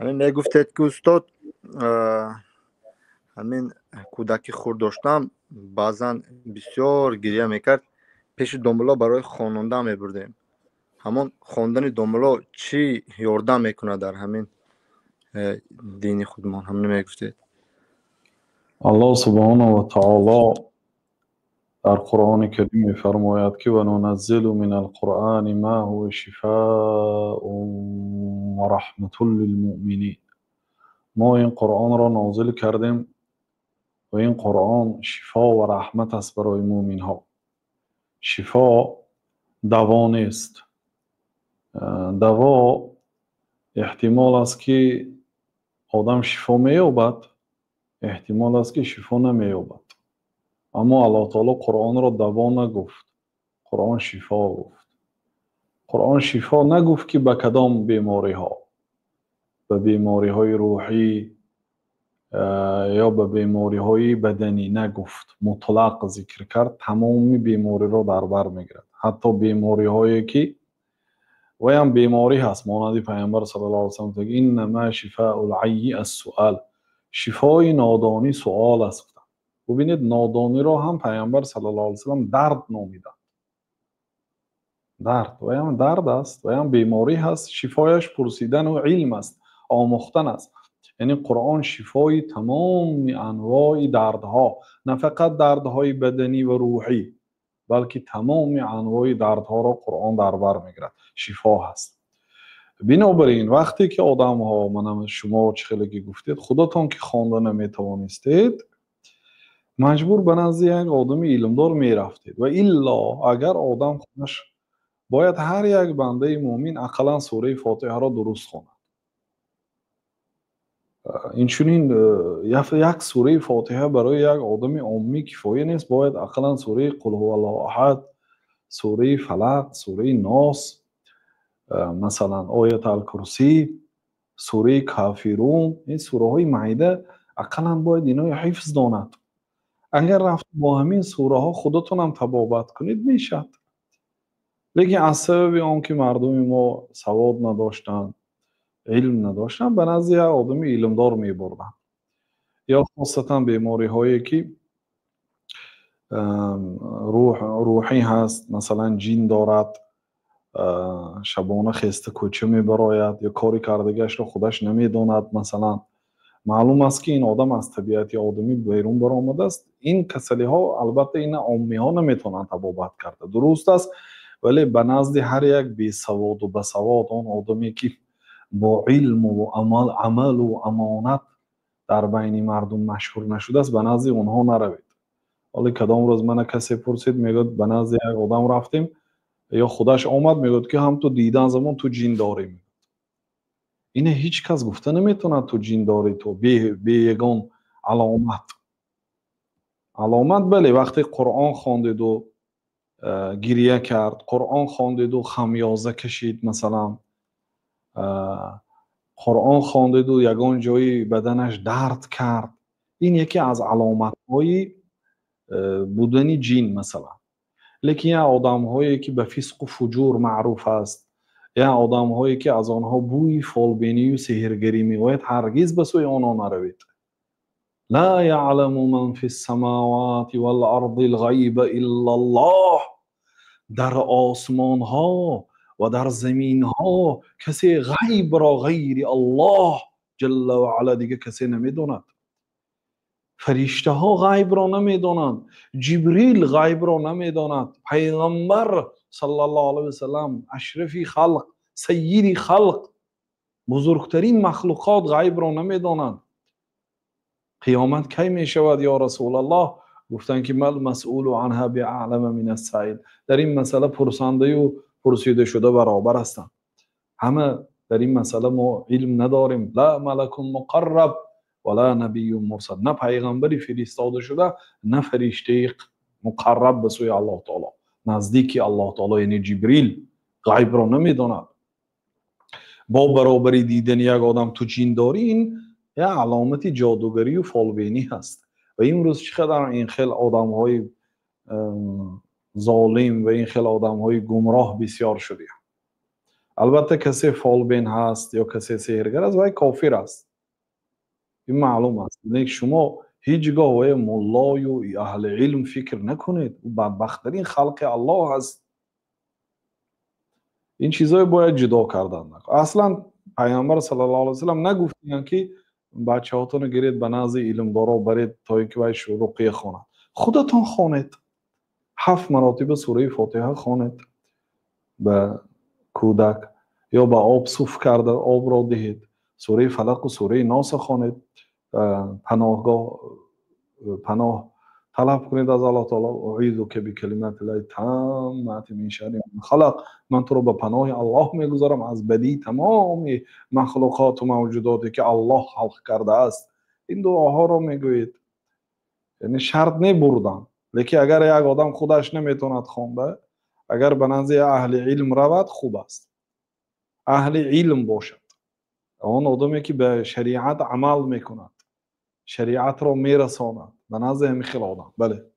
Ҳамин мегуфтед, ки устод, ҳамин кӯдаки хурд доштам, баъзан бисёр гиря мекард, пеши домулло барои хонондан мебурдем. Ҳамон хондани домулло чӣ ёрдам мекунад дар ҳамин дини худмон? Ҳамин мегуфтед. Аллоҳ субҳонаҳу ва таоло дар Қуръони Карим мефармояд, ки ва нуназзилу минал Қуръони ма ҳува шифоун ва раҳматун лилмуъминин. Мо ин Қуръонро нозил кардем ва ин Қуръон шифо ва раҳмат аст барои муъминҳо. Шифо даво нест. Даво эҳтимол аст, ки одам шифо меёбад, эҳтимол аст, ки шифо намеёбад. Аммо Аллоҳ таоло Қуръонро даво нагуфт, Қуръон шифо гуфт. Қуръон шифо нагуфт, ки ба кадом бемориҳо, ба бемориҳои рӯҳӣ ё ба бемориҳои баданӣ нагуфт, мутлақ зикр кард, тамоми бемориро дар бар мегирад, ҳатто бемориҳое ки ваям беморӣ ҳаст. Монанди Пайғамбар саллаллоҳу алайҳи васаллам: иннама шифаул айи ассуал, шифои нодонӣ суол аст. Бубинед, нодониро ҳам Пайғамбар саллаллоҳу алайҳи васаллам дард номиданд. Дард ваям дард аст, ваям беморӣ ҳаст, шифояш пурсидану илм аст, омӯхтан аст. Яъне Қуръон шифои тамоми анвои дардҳо, на фақат дардҳои баданӣ ва рӯҳӣ, балки тамоми анвои дардҳоро Қуръон дар бар мегирад, шифо ҳаст. Бинобар ин, вақте ки одамҳо, манам шумо чӣ хеле ки гуфтед, худатон ки хонда наметавонистед, маҷбур ба назди як одами илмдор мерафтед. Ва илло агар одам худаш бояд, ҳар як бандаи муъмин ақаллан сураи Фотиҳаро дуруст хонад. Инчунин як сураи Фотиҳа барои як одами оммӣ кифоя нест, бояд ақаллан сураи Қул ҳуваллоҳу аҳад, сураи Фалақ, сураи Нос, масалан, Оят ал-Курсӣ, сураи Кафирун, ин сураҳои майда ақаллан бояд инои ҳифз донад. Агар рафт бо ҳамин сураҳо худатонам табобат кунед, мешавад. Лекин аз сабаби он ки мардуми мо савод надоштанд, илм надоштанд, ба назди як одами илмдор мебурданд. Ё хосатан бемориҳое ки рӯҳӣ ҳаст, масалан, ҷин дорад, шабона хеста кӯча мебарояд ё кори кардагиашро худаш намедонад, масалан, маълум аст, ки ин одам аз табиати одамӣ берун баромадааст. Ин касалиҳо, албатта, ина оммиҳо наметавонанд табобат карда, дуруст аст, вале ба назди ҳар як бесаводу басавод, он одаме ки бо илму амалу амонат дар байни мардум машҳур нашудааст, ба назди онҳо наравед. Ҳоле кадом рӯз мана касе пурсид, мегӯяд, ба назди як одам рафтем ё худаш омад, мегӯяд, ки ҳам ту дидан замон ту ҷин дорӣ. Ина ҳеҷ кас гуфта наметавонад, ту ҷин дорӣ, ту бе ягон аломат. Аломат, бале, вақте Қуръон хондеду гиря кард, Қуръон хондеду хамёза кашид, масалан, Қуръон хондеду ягон ҷои баданаш дард кард, ин яке аз аломатҳои будани ҷин, масалан. Лекин як одамҳое ки ба фисқу фуҷур маъруф аст, як одамҳое ки аз онҳо бӯи фолбинию сеҳргарӣ меояд, ҳаргиз ба сӯи онҳо наравед. Ла яъламу ман фи ссамавати вал арди лғайба иллаллоҳ. Дар осмонҳо ва дар заминҳо касе ғайбро ғайри Аллоҳ ҷалла ва ала дига касе намедонад. Фариштаҳо ғайбро намедонанд, Ҷибрил ғайбро намедонад, Пайғамбар саллаллоҳу алайҳи васаллам, ашрафи халқ, саййиди халқ, бузургтарин махлуқот ғайбро намедонанд. Қиёмат кай мешавад, ё Расулаллоҳ? Гуфтанд, ки мал масъулу анҳа биаълама минас саил. Дар ин масъала пурсандаю пурсидашуда баробар ҳастанд. Ҳама дар ин масъала мо илм надорем. Ла малакун муқарраб ва ла набиюн мурсал. На пайғамбари фиристода шуда, на фариштаи муқарраб ба сӯи Аллоҳ таоло, наздики Аллоҳ таоло, яъне Ҷибрил ғайбро намедонад. Бо баробари дидани як одам ту ҷин дорӣ, ин як аломати ҷодугарию фолбинӣ ҳаст. Ва имрӯз чӣ қадар ин хел одамҳои золим ва ин хел одамҳои гумроҳ бисёр шудианд. Албатта, касе фолбин ҳаст ё касе сеҳргар аст, вай кофир аст, ин маълум аст. Лекин шумо ҳеҷ гоҳ вай муллою аҳли илм фикр накунед, ӯ бадбахттарин халқи Аллоҳ аст. Ин чизҳое бояд ҷудо кардан. Аслан Пайғамбар саллаллоҳу алайҳи васаллам нагуфтиянд, ки бачаҳотонро гиред, ба назди илмдоро баред, то ин ки вай руқия хонад. Худатон хонед, ҳафт маротиба сураи Фотиҳа хонед ба кӯдак ё ба об суф карда обро диҳед, сураи Фалақу сураи Носа хонед, паноҳгоҳ, паноҳ талаб кунед аз Аллоҳ таоло: أعيذك بكلمات الله التامات من شر ما خلق. Ман туро ба паноҳи Аллоҳ мегузорам аз бадии тамоми махлуқоту мавҷудоте, ки Аллоҳ халқ кардааст. Ин дуоҳоро мегӯед. Яъне шарт не бурдан, лекин агар як одам худаш наметавонад хонда, агар ба назди аҳли илм равад, хуб аст. Аҳли илм бошад, он одаме, ки ба шариат амал мекунад, шариатро мерасонад, ба назди ҳамин хел одам, бале.